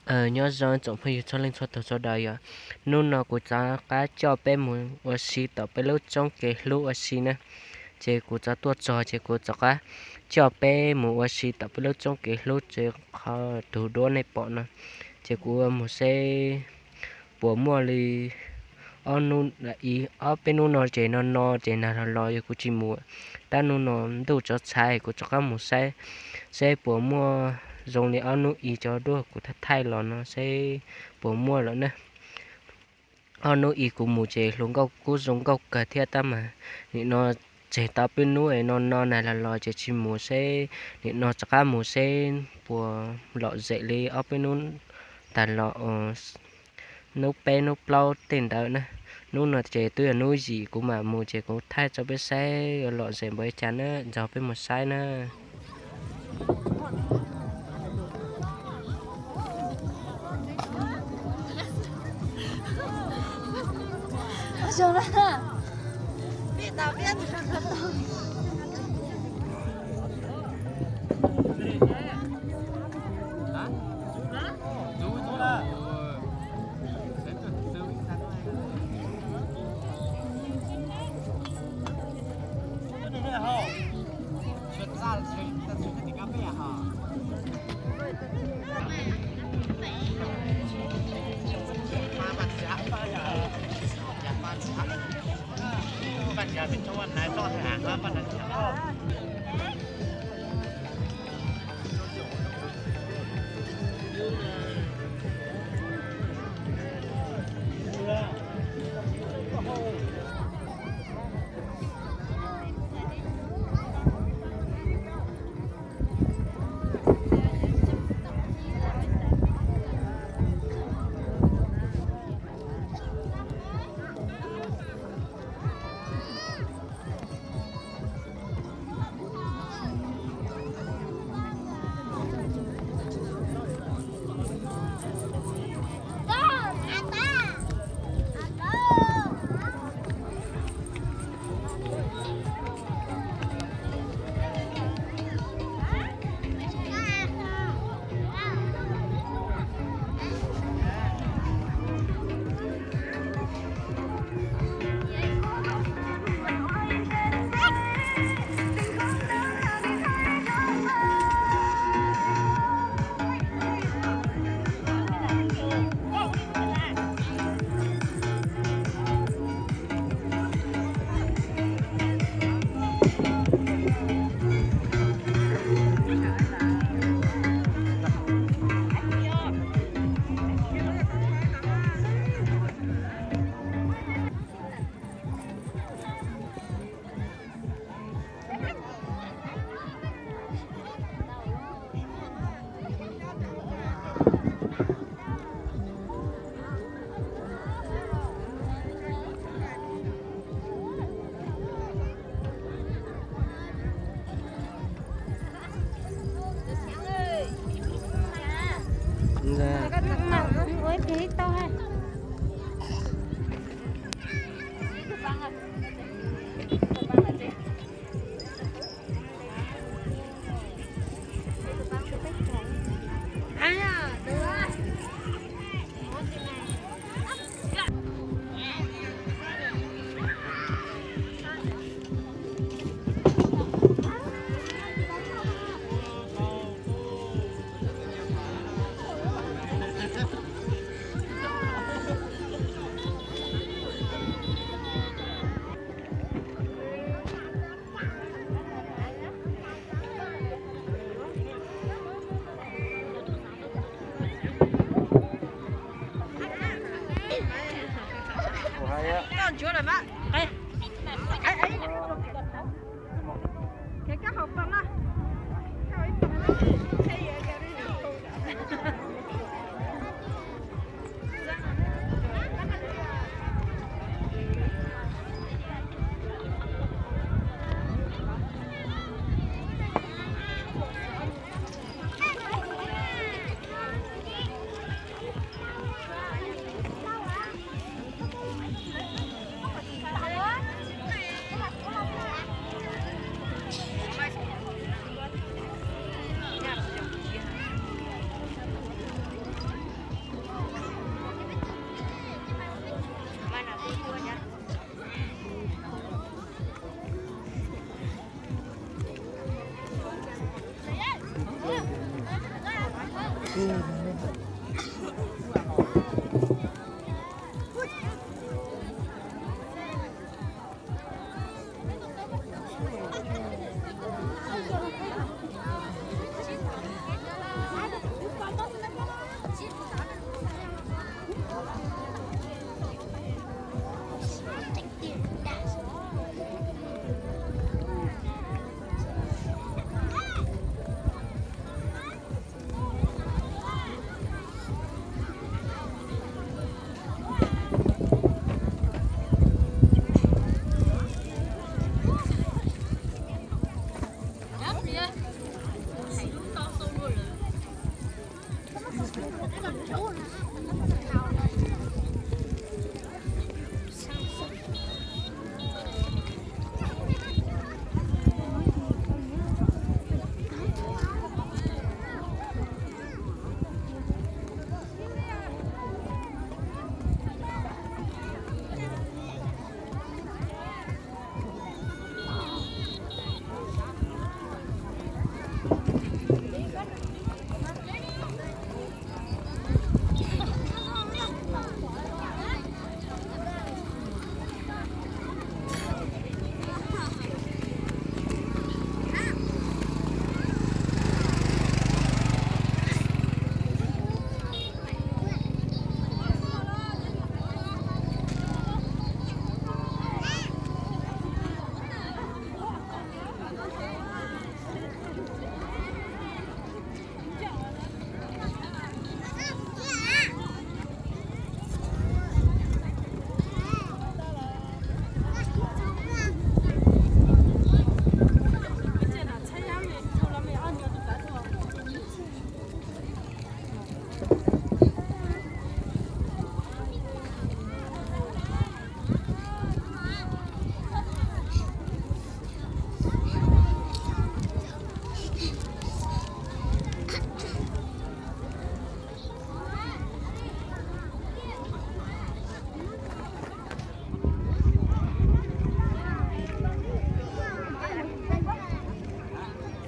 Nyob zoo tsoom phooj ywg txhua leej txhua tus sawv daws yom. Hnub no kuv rov qab coj peb mus ua si tom peb lub tsob kev hlub ua si na. Ces kuv rov tuaj txog ces kuv rov qab coj peb mus ua si tom peb lub tsob kev hlub tsev qhov tug duab nej pom no. Ces kuv mus seb puas muaj li ob hnub, ob peb hnub no ces no no ces nag los los yog kuv tsis mus. Tab hnub no ntuj tsav txhais kuv rov qab mus saib seb puas muaj zoo li ob hnub ib cov duab kuv thaij thaij los no seb puas muaj lawm na. Ob hnub ib kuv mus ces hluas nkauj kuj zoo nkauj kawg thiab tab mas nim no tseg tau peb hnub es no no nag los los ces tsis mus seb nim no rov qab mus seb puas lom zem li ob peb hnub tag los, hnub peb hnub plaub tej ntawd na. Hnub no ces twb yog hnub yim kuv mam mus ces kuv thaij rau peb saib yuav lom zem npaum li cas na, nrog peb mus saib na.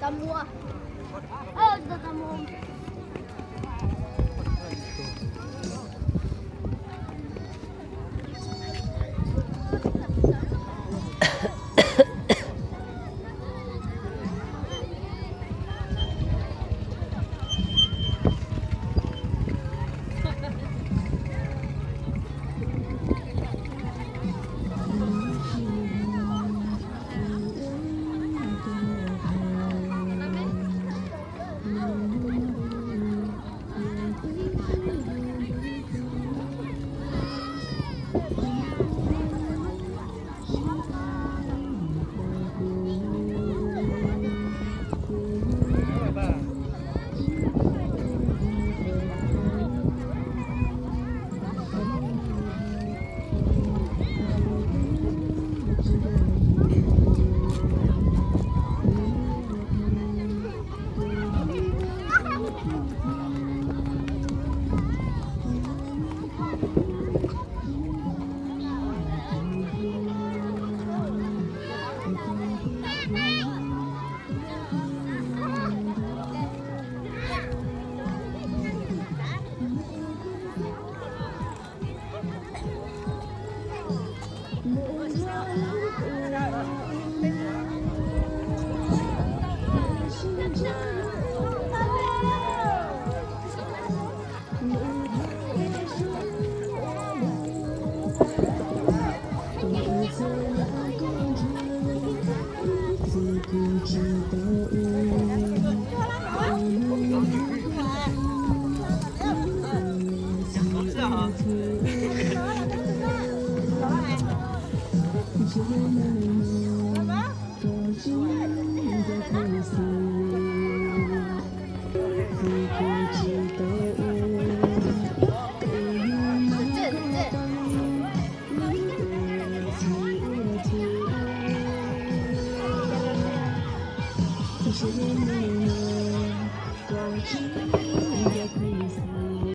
Tau muaj. Ơ, tau, tau muaj.